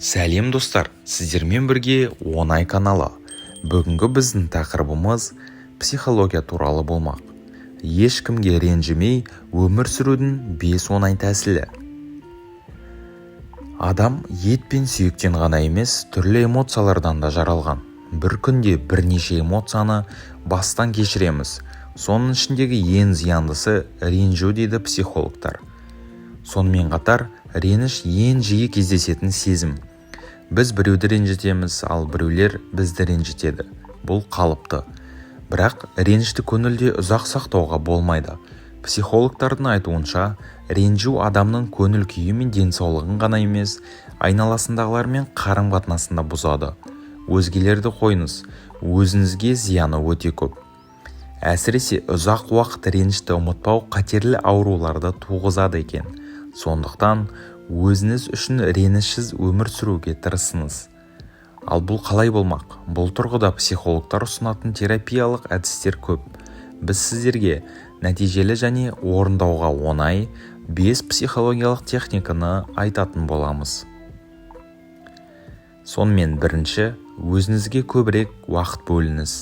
Сәлем, достар! Сіздермен бірге Оңай каналы. Бүгінгі біздің тақырыбымыз психология туралы болмақ. Ешкімге ренжімей өмір сүрудің бес оңай тәсілі. Адам ет пен сүйектен ғана емес, түрлі эмоциялардан да жаралған. Бір күнде бірнеше эмоцияны бастан кешіреміз. Соның ішіндегі ең зияндысы – ренжу дейді психологтар. Сонымен қатар реніш ең жиі кездесетін сезім. Біз біреуді ренжітеміз, ал біреулер бізді ренжітеді. Бұл қалыпты. Бірақ ренішті көңілде ұзақ сақтауға болмайды. Психологтардың айтуынша, ренжу адамның көңіл күйі мен денсаулығын ғана емес, айналасындағылармен қарым-қатынасын да бұзады. Өзгелерді қойыңыз, өзіңізге зияны өте көп. Әсіресе ұзақ уақыт ренішті ұмытпау қатерлі ауруларды туғызады екен. Сондықтан өзіңіз үшін ренішсіз өмір сүруге тырысыңыз. Ал бұл қалай болмақ? Бұл тұрғыда психологтар ұсынатын терапиялық әдістер көп. Біз сіздерге нәтижелі және орындауға оңай бес психологиялық техниканы айтатын боламыз. Сонымен, бірінші: өзіңізге көбірек уақыт бөліңіз.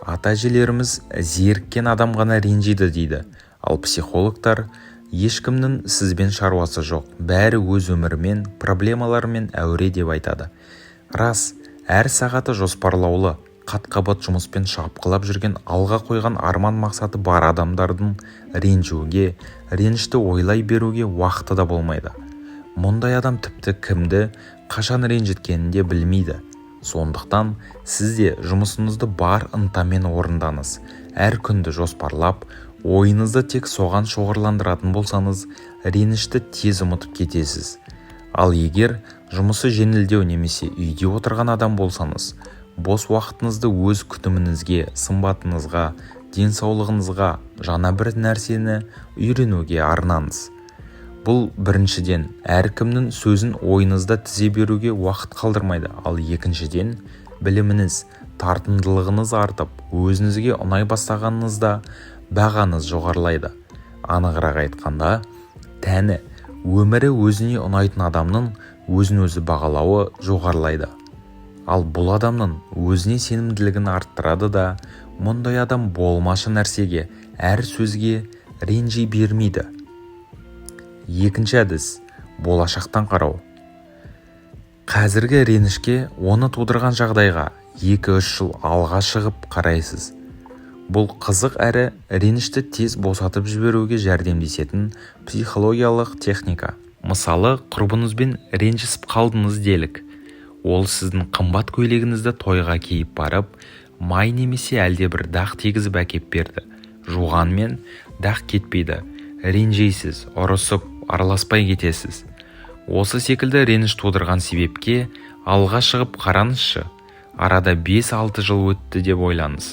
ата әжелеріміз «Зеріккен адам ғана ренжиді» дейді. Ал психологтар «Ешкімнің сізбен шаруасы жоқ, бәрі өз өмірімен, проблемаларымен әуре» деп айтады. Рас, әр сағаты жоспарлаулы, қат-қабат жұмыспен шапқылап жүрген, алға қойған арман-мақсаты бар адамдардың ренжуге, ренішті ойлай беруге уақыты да болмайды. Мұндай адам тіпті кімді, қашан ренжіткенін де білмейді. Сондықтан сіз де жұмысыңызды бар ынтамен орындаңыз. Әр күнді жоспарлап, ойыңызды тек соған шоғырландыратын болсаңыз, ренішті тез ұмытып кетесіз. Ал егер жұмысы жеңілдеу немесе үйде отырған адам болсаңыз, бос уақытыңызды өз күтіміңізге, сымбатыңызға, денсаулығыңызға, жаңа бір нәрсені үйренуге арнаңыз. Бұл, біріншіден, әркімнің сөзін ойыңызда тізе беруге уақыт қалдырмайды, ал екіншіден, біліміңіз, тартымдылығыңыз артып, өзіңізге ұнай бастағаныңызда бағаңыз жоғарылайды. Анығырақ айтқанда, тәні, өмірі өзіне ұнайтын адамның өзін-өзі бағалауы жоғарылайды. Ал бұл адамның өзіне сенімділігін арттырады да, мұндай адам болмашы нәрсеге, әр сөзге ренжи бермейді. Екінші әдіс: болашақтан қарау. Қазіргі ренішке, оны тудырған жағдайға 2-3 жыл алға шығып қарайсыз. Бұл қызық әрі ренішті тез босатып жіберуге жәрдемдесетін психологиялық техника. Мысалы, құрбыңызбен ренжісіп қалдыңыз делік. Ол сіздің қымбат көйлегіңізді тойға киіп барып, май немесе әлдебір дақ тигізіп әкеп берді. Жуғанмен дақ кетпейді. Ренжисіз, ұрысып, араласпай кетесіз. Осы секілді реніш тудырған себепке алға шығып қараңызшы. Арада 5-6 жыл өтті деп ойлаңыз.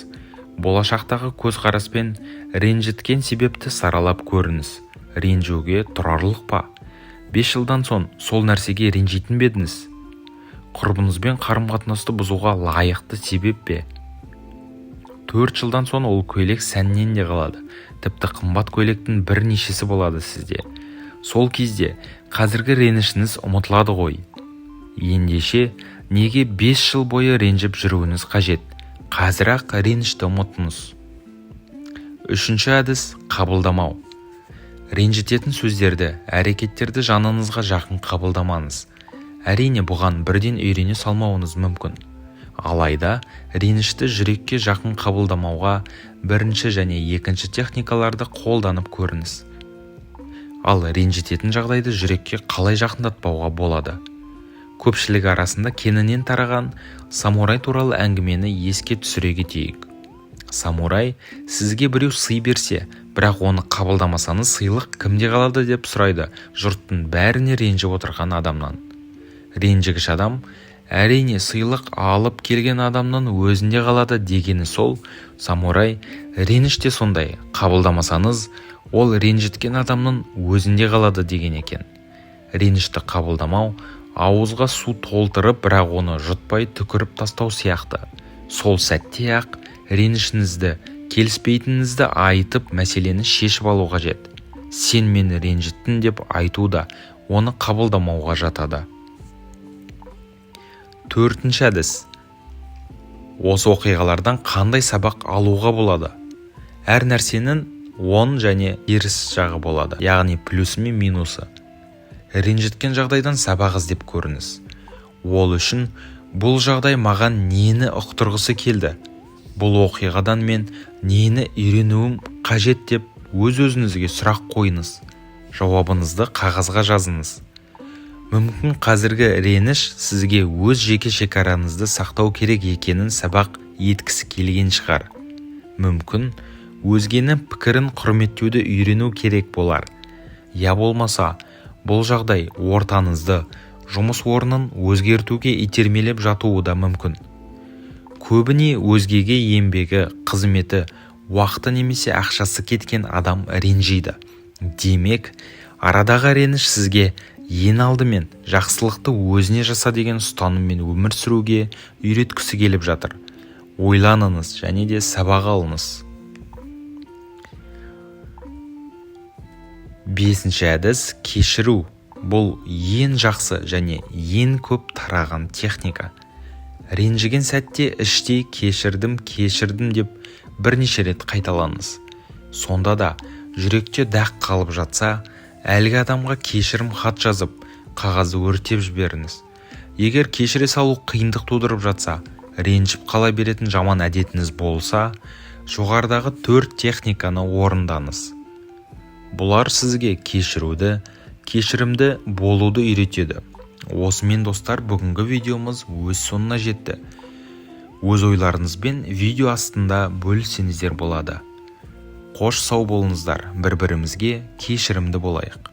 Болашақтағы көзқараспен ренжіткен себепті саралап көріңіз. Ренжуге тұрарлық па? 5 жылдан соң сол нәрсеге ренжитін бе едіңіз? Құрбыңызбен қарым-қатынасты бұзуға лайықты себеп пе? 4 жылдан соң ол көйлек сәннен де қалады, тіпті қымбат көйлектің бірнешесі болады сізде. Сол кезде қазіргі ренішіңіз ұмытылады ғой. Ендеше неге 5 жыл бойы ренжіп жүруіңіз қажет? Қазір-ақ ренішті ұмытыңыз. Үшінші әдіс: қабылдамау. Ренжітетін сөздерді, әрекеттерді жаныңызға жақын қабылдамаңыз. Әрине, бұған бірден үйрене салмауыңыз мүмкін. Алайда ренішті жүрекке жақын қабылдамауға бірінші және екінші техникаларды қолданып көріңіз. Ал ренжітетін жағдайды жүрекке қалай жақындатпауға болады? Көпшілік арасында кеңінен тараған самурай туралы әңгімені еске түсіре кетейік. Самурай: «Сізге біреу сый берсе, бірақ оны қабылдамасаңыз, сыйлық кімде қалады?» – деп сұрайды жұрттың бәріне ренжіп отырған адамнан. Ренжігіш адам: «Әрине, сыйлық алып келген адамның өзінде қалады», – дегені сол, самурай: «Реніш те сондай, қабылдамасаңыз, ол ренжіткен адамның өзінде қалады», – деген екен. Ренішті қабылдамау ауызға су толтырып, бірақ оны жұтпай түкіріп тастау сияқты. Сол сәтте-ақ ренішіңізді, келіспейтініңізді айтып, мәселені шешіп алу қажет. «Сен мені ренжіттің» деп айту да оны қабылдамауға жатады. Төртінші әдіс. Осы оқиғалардан қандай сабақ алуға болады? Әр нәрсенің оң және теріс жағы болады, яғни плюсы мен минусы. Ренжіткен жағдайдан сабақ іздеп көріңіз. Ол үшін бұл жағдай маған нені ұқтырғысы келді, бұл оқиғадан мен нені үйренуім қажет деп өз-өзіңізге сұрақ қойыңыз. Жауабыңызды қағазға жазыңыз. Мүмкін, қазіргі реніш сізге өз жеке шекараңызды сақтау керек екенін сабақ еткісі келген шығар. Мүмкін, өзгенің пікірін құрметтеуді үйрену керек болар. Я болмаса, бұл жағдай ортаңызды, жұмыс орнын өзгертуге итермелеп жатуы да мүмкін. Көбіне өзгеге еңбегі, қызметі, уақыты немесе ақшасы кеткен адам ренжиді. Демек, арадағы реніш сізге ең алдымен жақсылықты өзіне жаса деген ұстаныммен өмір сүруге үйреткісі келіп жатыр. Ойланыңыз және де сабақ алыңыз. Бесінші әдіс – кешіру. Бұл ең жақсы және ең көп тараған техника. Ренжіген сәтте іштей «кешірдім, кешірдім» деп бірнеше рет қайталаңыз. Сонда да жүректе дақ қалып жатса, әлгі адамға кешірім хат жазып, қағазды өртеп жіберіңіз. Егер кешіре салу қиындық тудырып жатса, ренжіп қала беретін жаман әдетіңіз болса, жоғарыдағы төрт техниканы орындаңыз. Бұлар сізге кешіруді, кешірімді болуды үйретеді. Осымен, достар, бүгінгі видеомыз өз соңына жетті. Өз ойларыңызбен видео астында бөліссеңіздер болады. Қош, сау болыңыздар! Бір бірімізге кешірімді болайық.